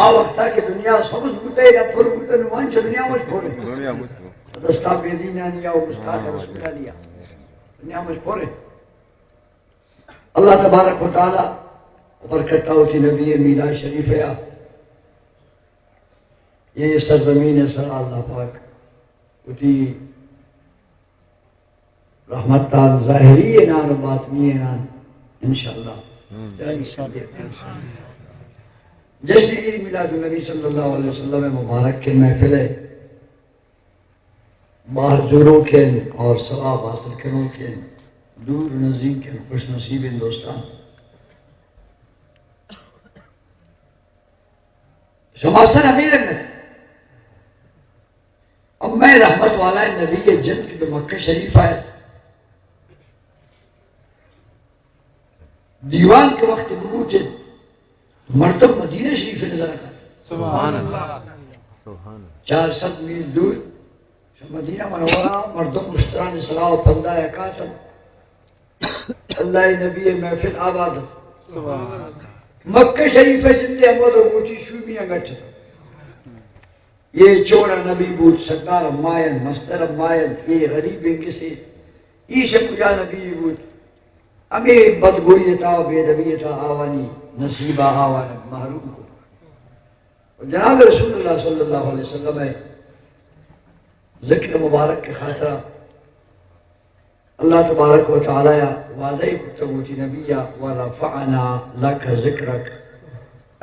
آ وقتا کہ دنیا سبز بوتہ، یا پر بوتہ، نو انچ دنیا مچ پر۔ دنیا مچ پر۔ دستا بے دینانی یا مستاق رسولانی یا۔ دنیا مچ پر۔ اللہ تبارک و تعالی برکت وتی نبی میلاد شریف یا یہ سرزمین سرا اللہ پاک وتی رحمتان ظاہری نان و باطنی نان انشاءاللہ۔ جشن عید میلاد النبی صلی اللہ علیہ وسلم مبارک کے محفل ہے، باہر جوڑوں کے اور ثواب حاصل کروں کے، دور نزدیک کے خوش نصیب دوستان۔ شما سر ہمے رنگ ات۔ امہ رحمت والا نبی جند کہ مکہ شریف آیت۔ دیوان کے وقت ببوت، مردم مدینہ شریف نظر کات۔ سبحان اللہ۔ سبحان اللہ۔ چار سد میل دور مدینہ منورہ، مردم مشتران سرا و پندا کاتن۔ اللہ نبی محفل آباد ات۔ سبحان اللہ۔ مکہ شریف جندے ہمود گوتی شومی انگٹ ات۔ یہ چوڑا نبی بوت، سردار ماین، مستر ماین، یہ غریب کسے، ایش کجا نبی بوت۔ ہمیں بدگوئی تا، بے دبی تا، آوانی نصیبہ آوان محروم کو۔ جناب رسول اللہ صلی اللہ علیہ وسلم ذکر مبارک کے خاطرہ اللہ تبارک و تعالی وعدہ کرتا وتی نبی، ورفعنا لک ذکرک،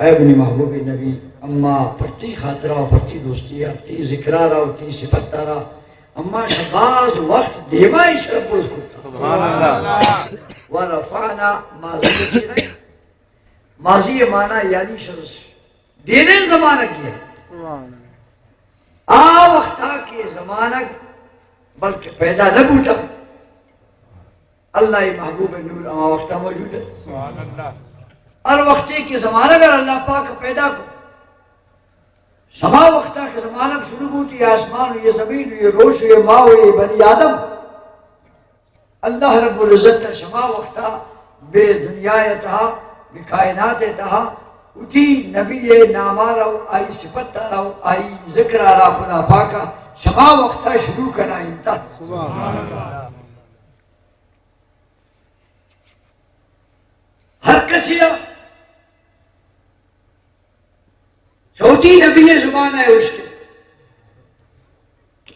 اے منی محبوب نبی، اما پرتی خاطرہ و پرتی دوستی، تی ذکرارا و تی صفت دارا، اما شباز وقت دیما ہی سر بلند کرتا۔ سبحان اللہ۔ ورفعنا ماضی سے نہیں، ماضی معنی یعنی شرس دیریں زمانگی ہے۔ آ وقتا کہ زمانگ بلکہ پیدا نہ بوتا، اللہ محبوب نور ہما وقتا موجود ہے۔ ہر وقتے کہ زمانگ اللہ پاک پیدا کو، ہما وقتا کہ زمانگ شروع بوتی، یہ آسمان و یہ زمین و یہ روش و یہ ماہ و یہ بنی آدم، اللہ رب العزت شما وقتا بے دنیا تہا، بے کائنات تہا، وتی نبی نامارا و آئی صفت را و آئی ذکر را خدا پاکا شما وقتا شروع کنا انتا۔ سبحان اللہ۔ ہر کسی را چوتی نبی زبان ہے اشکت۔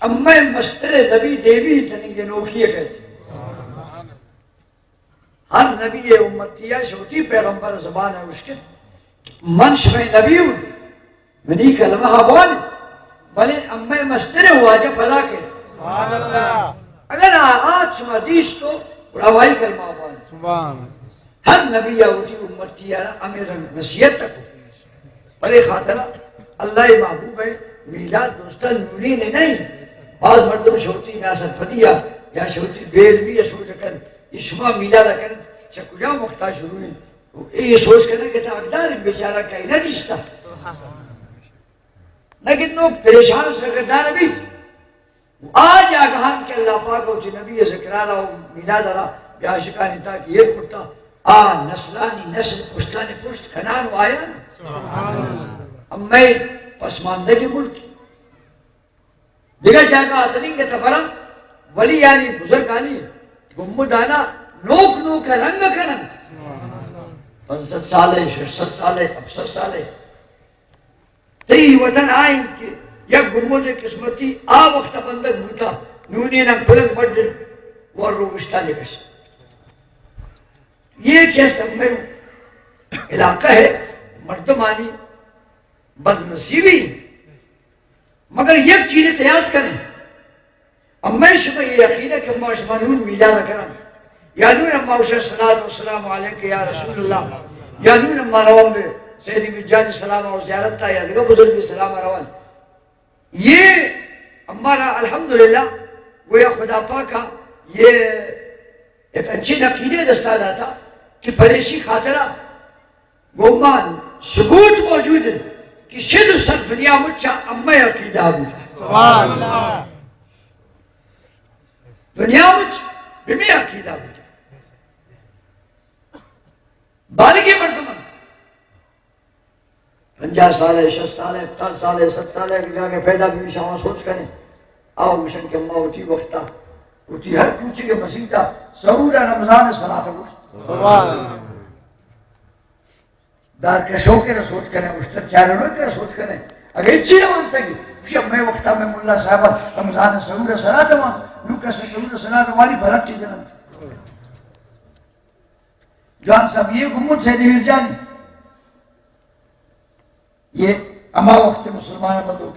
امہ مستر نبی دیوی تنی گنوکی کہتی۔ ہر نبی امتی ہے چوتی پیغمبر زبان ہے اشکت۔ من شمع نبی ہوں، منی کلمہ بوان، بلے امہ مستر واجہ پدا کہتی۔ سبحان اللہ۔ اگر آ-، آج شما دیش تو روائی کلمہ بوان۔ سبحان۔ ہر نبی آ وتی امتی آرا ہمے رنگ نصیحت کو۔ بلے خاطرہ اللہ محبوب ہے، میلاد دوستان نونی نے نہیں۔ بعض مردم شوتی ناسرپدی یا، یا شوتی بے علمی یا سوچ کن، یہ شما میلاد کن، چہ کجا وقتا شروع ہیں؟ اے سوچ کن کہ تا اقدار بیچارہ کئی نہ دیستا۔ نگد نوک پریشان سرگردان بیت۔ آ جاگہان کہ اللہ پاک و چہ نبی ذکرارا و میلاد را بے عاشقانی تاک ایر کرتا، آ نسلانی نسل پشتانی پشت کنان و آیان۔ امہ پسماندگی ملک دگہ جاگہ اتنین کہ تبرا ولی یعنی بزرگانی گمبدانا نوک نوک رنگ کنند۔ پنچ سد سالے، شش سد سالے، ہفت سد سالے۔ تئی وطن آ انت کہ یک گمبد قسمتی آ وقت بندگ بوتا، نونی نہ کلنگ مڈن و روگشتانی کش۔ یہ کہ است ہمیں علاقہ ہے، مردمانی بدنصیبی، مگر یک چیز یاد کریں، اما شما یہ یقین ہے کہ ما شما نون میلاد کرن، یا نون اما اوشا صلاة و سلام علیک یا رسول اللہ، یا نون اما روان بے سیدی مجانی سلام و زیارت تا یا دیگه بزرگی سلام روان۔ یہ ہمارا الحمدللہ گویا خدا پاکا یہ ایک انچین عقیدے دستا داتا کہ پریشی خاطرہ گمان ثبوت موجود ہے کہ شد و صد دنیا مچا اما عقیدہ بوتا۔ سبحان اللہ۔ دنیا مچ بمی عقیدہ بوتا۔ بالغی مردم انت۔ پنجاہ سال ہے، شست سال ہے، ہپتاد سال ہے، ست سال ہے، کہ جاگہ پیدا بھی شما سوچ کریں۔ آؤ گوشن کہ ما وتی وقتا، وتی ہر کوچے کے مسیتا سحور رمضان صلاة گوشت۔ سبحان اللہ۔ دار کشوکے را سوچ کنے، اشتر چارنوکے را سوچ کنے۔ اگہ ہچی نہ وانتگی، گوشی، ہمے وقتا ہمے ملا صاحب رمضان سحور صلاة وان، نو کس سحور صلاة وانی بلد چیز نہ۔ جوان صاحب، یہ گمبد سیدی میر جانی، یہ ہما وقت مسلمان بندوک۔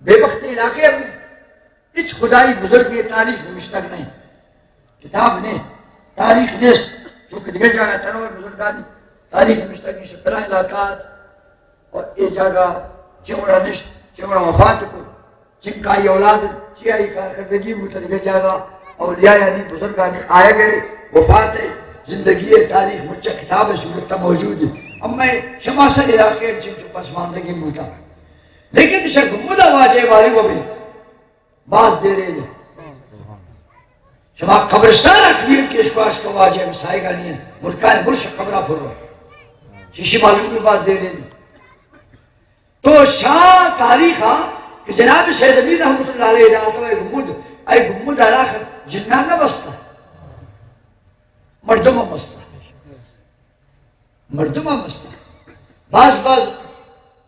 بے بخت علاقے ہم ہچ خدائی بزرگ تاریخ نوشتگ نہیں، کتاب نہیں، تاریخ نیست، چونکہ دیگہ جاگہ تنور بزرگانی تاریخ نوشتگ نہیں، پلان علاقات اور اے جاگہ چونڑا نشت، چونڑا وفات کو، چنکائی اولاد، چی آئی کارکردگی بوتا دیگہ جاگہ، اولیاء یعنی بزرگانی آئے گئے، وفات ہے، زندگی ہے، تاریخ مچا کتاب ہے، صورت موجود ہے۔ اما شماسر علاقے چنچو پسماندگی بوتا۔ لیکن اسے گمبد واجہ بارے وہ بھی باز دیرے نے۔ شما قبرستان اچوی کہ اشکواش کا واجہ مسائگانی ہیں، ملکان برش قبرہ پر رو۔ شیشی معلوم بھی باز دیرے نے۔ تو شاہ تاریخ ہا کہ جناب سید امین رحمت اللہ علیہ دا تو اے گمبد، اے گمبد آراخ جنان نہ بستا، مردم ہم بستا۔ مردم ہم است۔ باز باز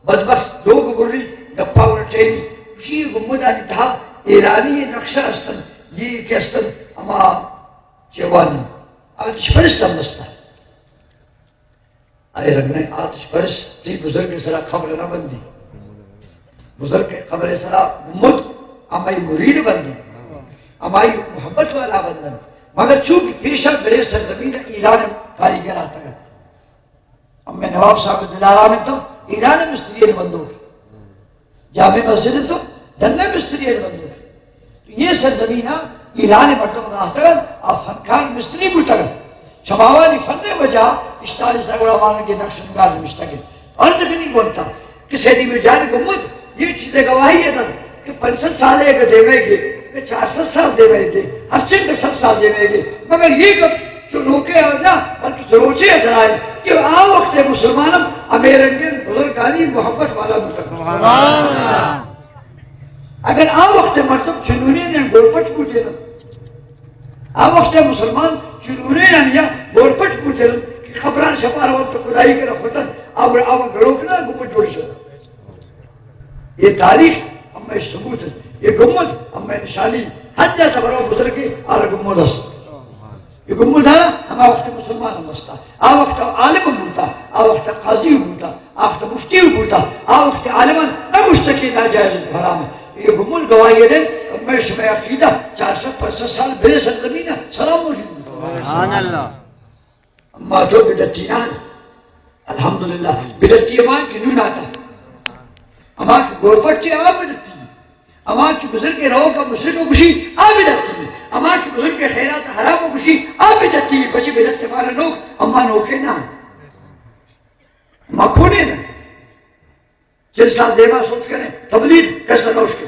بدبخت لوگ بری گپا ورٹینی، گوشی گمبدانی تہا ایرانی نقشہ استن، یہ کہ استن، اما چیوانی آتش پرست ہم است۔ اے رنگ نے آتش پرست تی بزرگ سرا قبر نہ بندی۔ بزرگ قبر سرا گمبد ہمائی مرید بندن، ہمائی محبت والا بندن، مگر چونکہ پیشا برے سرزمین ایران کاریگر آتگا۔ ہمے نواب صاحب دلارام تو ایران مستری بندوک، جامع مسجد تو ڈن مستری بندوک۔ تو یہ سرزمین ایران مردم آتگا، آ فنکار مستری بوتگا۔ شماوانی فن وجہ اشتالی سرگڑا مانگے نقش نگار نوشتگے۔ عرض کنی بولتا کہ سیدی مرجان گمبد یہ چیز گواہی ہے دن کہ پنچ سد سال ہے کہ دیوے گے، کہ چار سد سال دیوے گے، ہر چند سد سال دیوے گے، مگر یہ گپ جو نوکے اور نہ بلکہ جو روچے اترائے کہ آ وقت مسلمان ہم ہمیں رنگین بزرگانی محبت والا بوتا۔ سبحان اللہ۔ اگر آ وقت مردم چنونی نے گورپٹ بوتے نا، آ وقت مسلمان چنونی نے یا گورپٹ بوتے نا کہ خبران شپار وقت خدائی کرا ختن، آور آور گروک نہ گمبد جوڑ شد۔ یہ تاریخ ہمیں ثبوت ہے، یہ گمبد ہمیں نشانی، ہر جا تبرو بزرگی آر گمبد است۔ یہ گمبد ہے، ہما وقت مسلمان ہم بستا، آ وقت عالم ہم بوتا، آ وقت قاضی ہم بوتا، آ وقت مفتی ہم بوتا، آ وقت عالمان نہ گوشتا کہ ناجائز حرام ہے۔ یہ گمبد گواہی دے، میں شمع عقیدہ چار سد پنچ سد سال بے سرزمین ہے، سلام موجود ہے۔ سبحان اللہ۔ اما تو بدعتی نہ۔ الحمدللہ۔ بدعتی اما کہ نون آتا۔ اما کہ گورپٹ چے آ بدعتی۔ اما کہ بزرگ روک مشرک و گشی آ بدعتی۔ اما کہ بزرگ خیرات حرام و گشی آ بدعتی۔ پچے بدعت مارا نوک، اما نوکے نہ۔ اما کونے نہ۔ چل سال دیما سوچ کریں، تبلیغ کسا نوش کے۔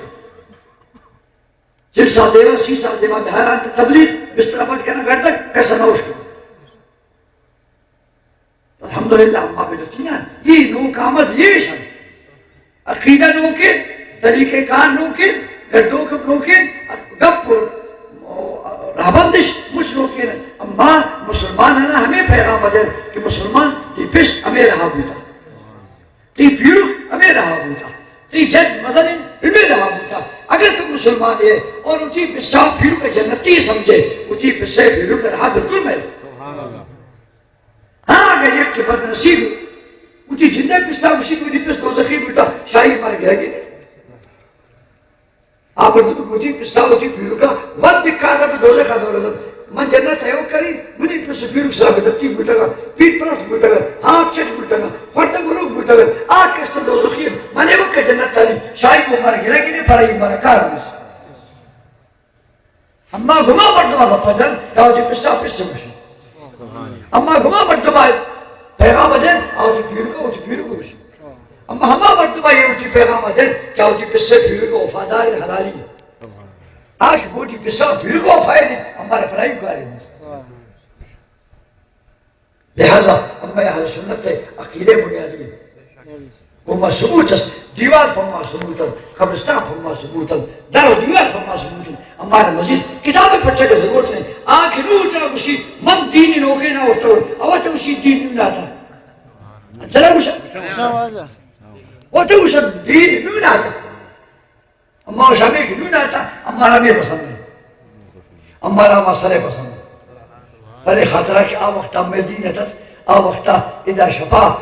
چل سال دیما، سی سال دیما دہران تبلیغ بستر بند کرنا گردن کسا نوش کے۔ الحمدللہ، ما بدعتی نہ، یہ نوک آمد یہ شن۔ عقیدہ نوکے، طریقہ کار نوکے، گڈوک نوکے، گپ رہبندش مش نوکے۔ اما مسلمان ہے نا، ہمیں پیغام دے کہ مسلمان دی پش ہمیں رہا بوتا۔ تئی پیرک ہمے رہا بوتا، تئی جد مزنیں ہمے رہا بوتا۔ اگر تو مسلمان ہے اور وتی پسا پیرک جنتی سمجھے، وتی پسے پیرک رہا بالکل مل۔ ہاں، اگر یک کہ بد نصیب وتی جندے پسا گشی کہ وتی پس دوزخی بوتا، شاہی مر گرگی۔ آ مردم کہ وتی پسا وتی پیرکا وت دکا دنت، دوزخا دور دنت۔ من جنت ایوک کری، منی پس پیرک سرا بدعتی بوتگا، پیرپرست بوتگا، ہاک چٹ بوتگا، خوردہ مروک بوتگا، آ کشت دوزخی، من ایوک جنت تاری، شاہی کو مر گرگی نے پرائی مر کار نیست۔ اما گما مردم آ گپا جن، یا وتی پسا پس گوشی۔ اما گما مردم آ پیغام جن، آ وتی پیرکا وتی پیرک گوشی۔ اما ہما مردم آئی وتی پیغام دن کہ وتی پسے پیرک وفادار حلالی۔ آ کہ وتی پسا پیرک وفائے نے، ہمارا پرائی کاری نیست۔ لہذا ہمے اہل سنت ءِ عقیدہ بنیادی انت۔ گوں ما ثبوت است، دیوال پہ ما ثبوت انت، قبرستان پہ ما ثبوت انت، در و دیوال پہ ما ثبوت انت۔ ہمارا مزید کتاب پچگ ءِ ضرورت نہیں۔ آ کہ نوں ترا گوشی من دین نوکے نہ اٹھتو، او تو گوشی دین نوں ناتا۔ چلا گوشا۔ او تو گوشا دین نوں ناتا۔ اما شمے کہ نوں ناتا، ہمارا بھی پسند نہیں۔ ہمارا ہما سرے پسند نہیں۔ پرے خاطرہ کہ آ وقت ہمیں دین اتت، آ وقت ادا شپا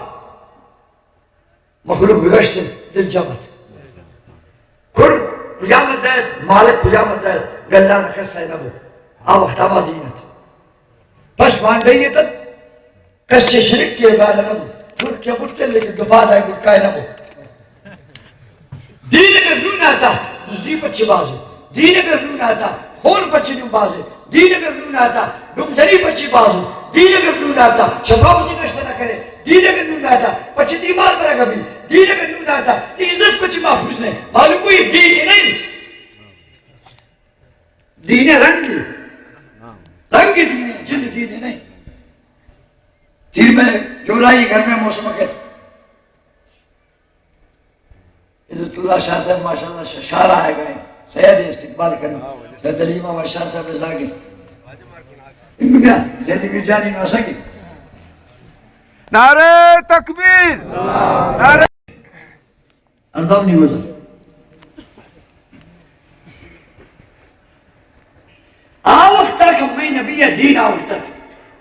مخلوق بگشت، دل جمع ات۔ کل کجام ات دایت، مالک کجام ات دایت، گلان کس نہ بو۔ آ وقت ہما دین ات۔ پس مانڈئی ات، کس شرک کے گال نہ بو۔ چور کے بوت، لیکن دوپادا گٹکا نہ بو۔ دین اگر نوں ناتا، دزی پچی بازی۔ دین اگر نوں ناتا، خون پچی نوں بازی۔ دین اگر نوں ناتا، ڈومزنی پچی بازی۔ دین اگر نوں ناتا، شپا پچی گشت نہ کرے۔ دین اگر نوں ناتا، پچی تی مال برگا بی۔ دین اگر نوں ناتا، تی عزت پچی محفوظ نہیں۔ معلوم کوئی دین ہی نہیں۔ دین رنگی۔ رنگی دین، جند دین نہیں۔ تیر میں جولائی گرمیں موسم کے عزت اللہ شاہ صاحب ماشاءاللہ ش-، شارا آئے گئے، سید استقبال کرنا۔ سید علی امام شاہ صاحب زاگی۔ ان بیا، سید میر جانی نو سکی۔ نعرہ تکبیر! نعرہ ارزانی وزر۔ آ وقت تک ہمیں نبی دین آورتت۔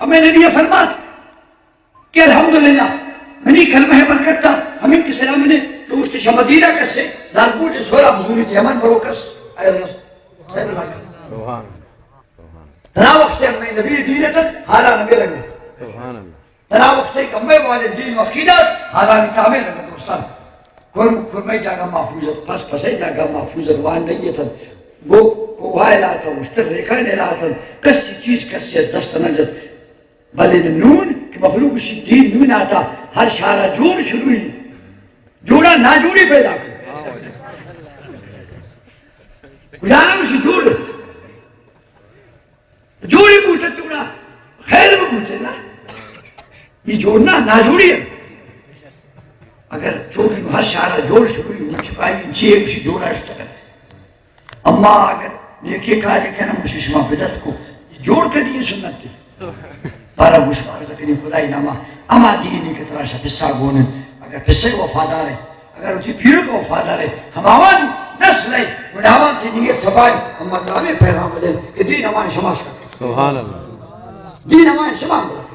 ہمیں نبی فرمات، کہ الحمدللہ، منی کلمہ ءِ برکت ءَ ہمے کہ سلام نے تو گوشت شہ مدینہ کسے زالبول ءِ سورا بزوری تے ہمان برو کس۔ اے اللہ۔ سبحان اللہ۔ سبحان اللہ۔ ترا وقت ہمے نبی دین اتت، ہارا نبی رنگت۔ سبحان اللہ۔ ترا وقت کمے والے دین و عقیدہ، ہارانی تامے رنگت دوستان۔ کرم، کرمے جاگہ محفوظ ات، پس پسے جاگہ محفوظ ات، وان نہیں اتت۔ گو، کوہائے لاتت، اشتر ریکانے لاتت، کسی چیز کسی دست نہ جت۔ بلے نون کہ مخلوق شی دین نون آتا، ہر شارا جوڑ شروعی، جوڑا ناجوڑی پیدا کر۔ گزارا شی جوڑ، جوڑی بوتے توڑا خیر بوتے نا، یہ جوڑنا ناجوڑی ہے۔ اگر چوکی ہر شارا جوڑ شروعی، چکائی چیئے شی جوڑا اشتر۔ اما اگر نیکی کارے کنم، گوشی شما بدعت کو، جوڑ کدی سنت تی۔ بارا گوش بار کنی خدای ناما، اما دینی کہ ترا شہ پسا گون انت۔ اگر پسے وفادار ہے، اگر وتی پیرک وفادار ہے، ہماوانی نسل ہے، گناوان تی نیت صفا ہے، اما ترا ہمیں پیغام بدے کہ دین ہمان شما شکر۔ سبحان اللہ۔ دین ہمان شما برکت۔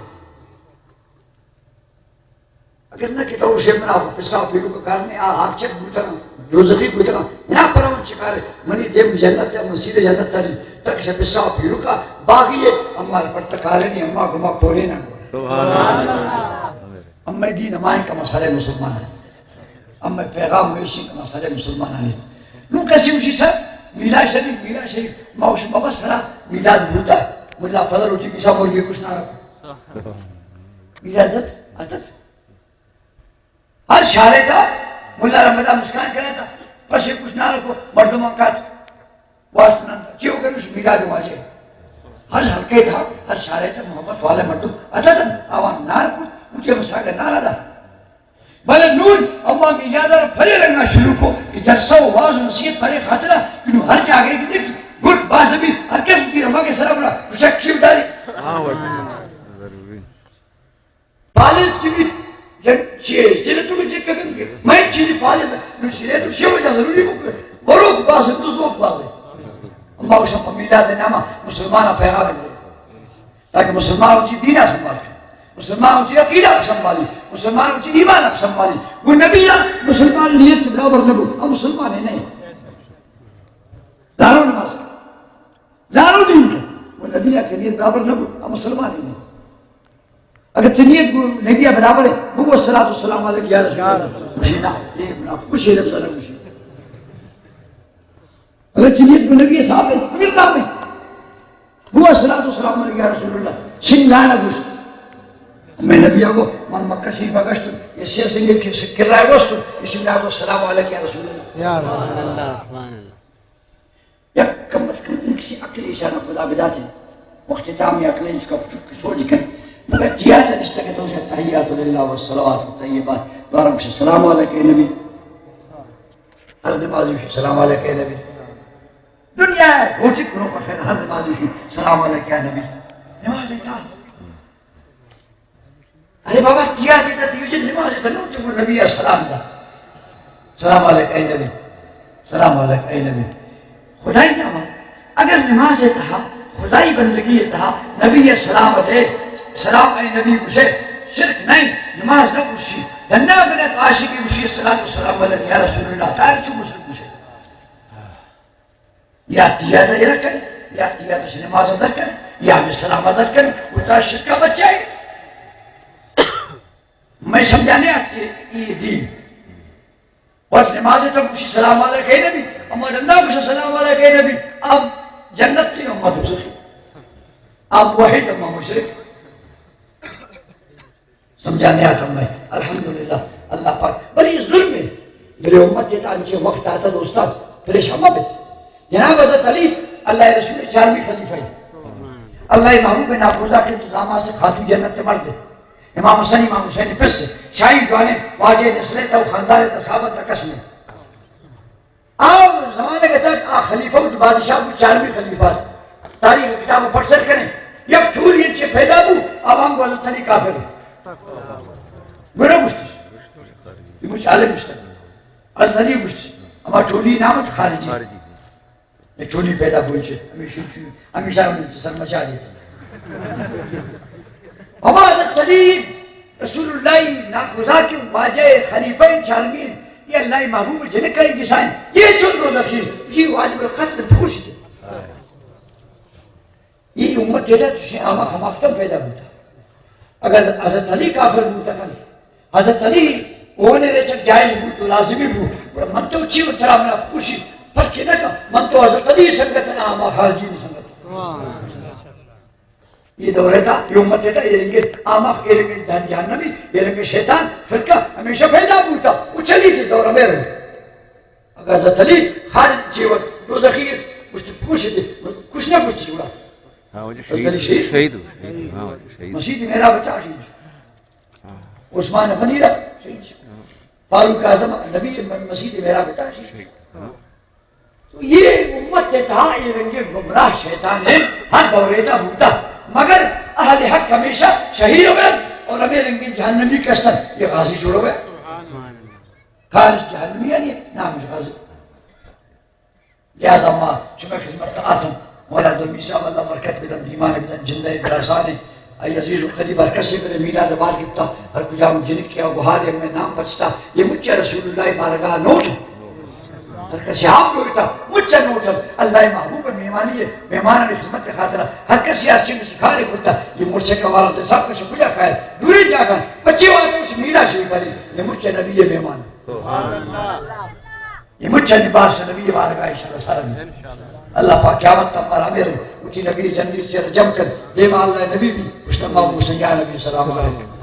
اگر نہ کہ تو شے منا پسا پیرو کا کار نہیں، آ ہاک چک بوتنا، دوزخی بوتنا، منا پرا من چکارے، منی دیم جنت ہے، من سیدھے جنت تاری، تک شے پسا پیرو کا باغی ہے، اما پر تکارے نہیں، اما گما کھولے نہ۔ سبحان اللہ۔ اما دین ہمائیں کما سارے مسلمان ہیں۔ اما پیغام ہمیشی کما سارے مسلمان ہیں۔ نو کسی اسی سر، میلاد شریف، میلاد شریف، ما اسی بابا سرا میلاد بوتا، ملا فضل اسی کسا مرگی کچھ نہ رکھو۔ میلاد ات، ات۔ ہر شارے تا ملا رمضان مسکان کرے تا، پسے کچھ نہ رکھو، مردمان کات واسطہ نہ، چیو کرو میلاد واجہ۔ ہر حلقے تا، ہر شارے تا محبت والے مردم اتتن، آوان نار کو، مجھے مساگے نار دا۔ بلے نون اما میلاد ءَ پرے رنگا شروع کو کہ جلسہ و واز و نصیحت پرے خاطرہ کہ نو ہر جاگے کہ دیکھ گٹ باز بھی ہر کس کی رمگ سر بڑا کشک کیو داری۔ ہاں، واجہ۔ ضروری۔ پالیس کی بھی جن چیئے، چیئے تو جی کتن کے، میں چیزی پالیس، نو چیئے تو شیو جا ضروری بکر، بروک باز، تو زوک باز۔ اما وشم میلاد ناما مسلمان پیغام دے۔ تاکہ مسلمان وتی دین ءَ سنبھال کن، مسلمان وتی عقیدہ ءَ سنبھالی، مسلمان وتی ایمان ءَ سنبھالی۔ گوں نبی ءَ مسلمان نیت کہ برابر نہ بو، ہم مسلمان ہی نہیں۔ دارو نماز کن، دارو دین کن، گوں نبی ءَ کہ نیت برابر نہ بو، ہم مسلمان ہی نہیں۔ اگر تئی نیت گوں نبی ءَ برابر ہے، بگو الصلاۃ والسلام علیک یا رسول اللہ۔ جی نا، یہ منافق، کچھ لفظ نہ کچھ۔ اگر چلیت گوں نبی صاحب ہے، امیر نام ہے۔ گو الصلاۃ والسلام علیک یا رسول اللہ۔ سنگانا گوشت۔ میں نبی کو من مکہ شریف گشت، یہ سے سنگے کہ کرا گوشت، اسی میں کو السلام علیک یا رسول اللہ۔ یا رسول اللہ۔ سبحان اللہ۔ یک کم از کم ایک سی عقل اشارہ خدا بداتے۔ وقت تامی عقل اس کا پچک سوچ کر۔ مگر جہاد نشتہ کہ تو شے التحیات للہ والصلوات الطیبات، دوارم شے السلام علیک اے نبی۔ ہر نماز شے السلام علیک اے نبی۔ دنیا روچی کنو پخیر ہر نماز شے السلام علیک اے نبی۔ نماز تا۔ ارے بابا، تیا تھی تا تیوجن نماز تا نو تو نبی السلام دا۔ سلام علیک اے نبی، سلام علیک اے نبی۔ خدائی نام، اگر نماز تہا، خدائی بندگی تہا، نبی سلام دے، سلام اے نبی گوشے، شرک نہیں، نماز نہ گوشی، دنا بنا تو عاشقی گوشی، الصلاۃ والسلام علیک یا رسول اللہ، تار چو مشرک گوشے۔ یا تیا تا ایر کنے، یا تیا تا نماز در کنے، یا ہمیں سلام در کنے، وہ تا شرکا بچائے۔ میں سمجھانے آت کہ یہ دین۔ بس نماز تو گوشی سلام علیک اے نبی، اما ڈنڈا گوشا سلام علیک اے نبی، اب جنت تھی اما دوزخی، اب وحید اما مشرک۔ سمجھانے آتا میں، الحمدللہ، اللہ پاک، بلے یہ ظلم ہے، میرے امت کے تانچے وقت آتا دوستان، پریشان مت بیت۔ جناب حضرت علی، اللہ رسول چارمی خلیفہ ہے، اللہ محبوب ناکوزا کے زاما سے خاتون جنت مرد ہے۔ امام حسن، امام حسین پس، شاہی جوانیں، واجہ نسلے تا، خاندان تا، صحابہ تا کس نہیں۔ آ زمانہ کے تک آ خلیفہ و بادشاہ بو، چارمی خلیفہ۔ تاریخ کتاب پڑھ سر کریں، یک ٹولی چے پیدا بو، عوام کو حضرت علی کافر ہے۔ گڑا گوشت، یہ مجھ عالم گوشت، حضرت علی گوشت، اما ٹولی نامت خارجی۔ خارجی۔ یہ ٹولی پیدا بوئے چے، ہمیشہ، ہمیشہ سرمچاری۔ بابا حضرت علی رسول اللہ ناکوزا کے واجہ خلیفہ چارمی، یہ اللہ محبوب جنکائی گسائیں، یہ چون دوزخی، اسی واجب القتل پوچھ دے۔ یہ امت جدا چشیں آماخ ہماختم پیدا بوتا۔ اگر حضرت علی کافر بوتا کن، حضرت علی اونے ریچک جائز بو تو لازمی بو، گڑا من تو چی و ترا منا پوشی، فرقی نہ کا، من تو حضرت علی سنگت نہ، آماخ خارجی نی سنگت۔ یہ دور تا، یہ امت تا، یہ رنگے آماخ، یہ رنگے جہن-، جہنمی، یہ رنگے شیطان، فرقہ ہمیشہ پیدا بوتا، اچھلی تھی دور میں رنگ۔ اگر حضرت علی خارج چی وت دوزخی ات، گوشت پوش دے، کچھ نہ گوشت جوڑا۔ ہاں، وہ جو حضرت علی شہید، شہید۔ شہید ہو، شہید ہو۔ ہاں، وہ جو شہید۔ مسیت میرا بچا شہید۔ ہاں۔ عثمان غنی را شہید۔ ہاں۔ فاروق اعظم نبی م-، مسیت میرا بچا شہید۔ شہید۔ ہاں۔ تو یہ امت تا یہ رنگے گمراہ شیطان ہے، ہر دورے تا بوتا۔ مگر اہل حق ہمیشہ شہید ہوئے اور ہمیں رنگے جہنمی کستن یہ غازی جوڑ ہوئے۔ سبحان اللہ۔ خارج جہنمی یعنی نام غازی۔ لہذا ما شما خدمت آتم، مولا دلمی صاحب اللہ برکت بدن، دیمان بدن، جندہ براسانے، ای عزیز و قدیب ہر کسی بدن میلاد بار گپتا، ہر کجام جنک یا گہار یا میں نام پچتا، یہ مچہ رسول اللہ بارگاہ نوٹ۔ ہر کسی آپ گویتا، مچہ نوٹ، اللہ محبوب مہمانی ہے، مہمان خدمت خاطرہ، ہر کسی ہر چیز سکھارے کرتا، یہ مرچہ کا وارد صاحب کسی کجا کھائے، دوری جاگان، پچے وارد اس میلاد شریف بری، یہ مچہ نبی مہمان۔ سبحان اللہ۔ یہ مچ نباس نبی بارگاہ انشاءاللہ سر میں۔ اللہ پاک قیامت تک مارا میرے، اسی نبی جنبی سے جم کر، دیما اللہ نبی بھی، پشت ما موسیٰ یا نبی، السلام علیکم۔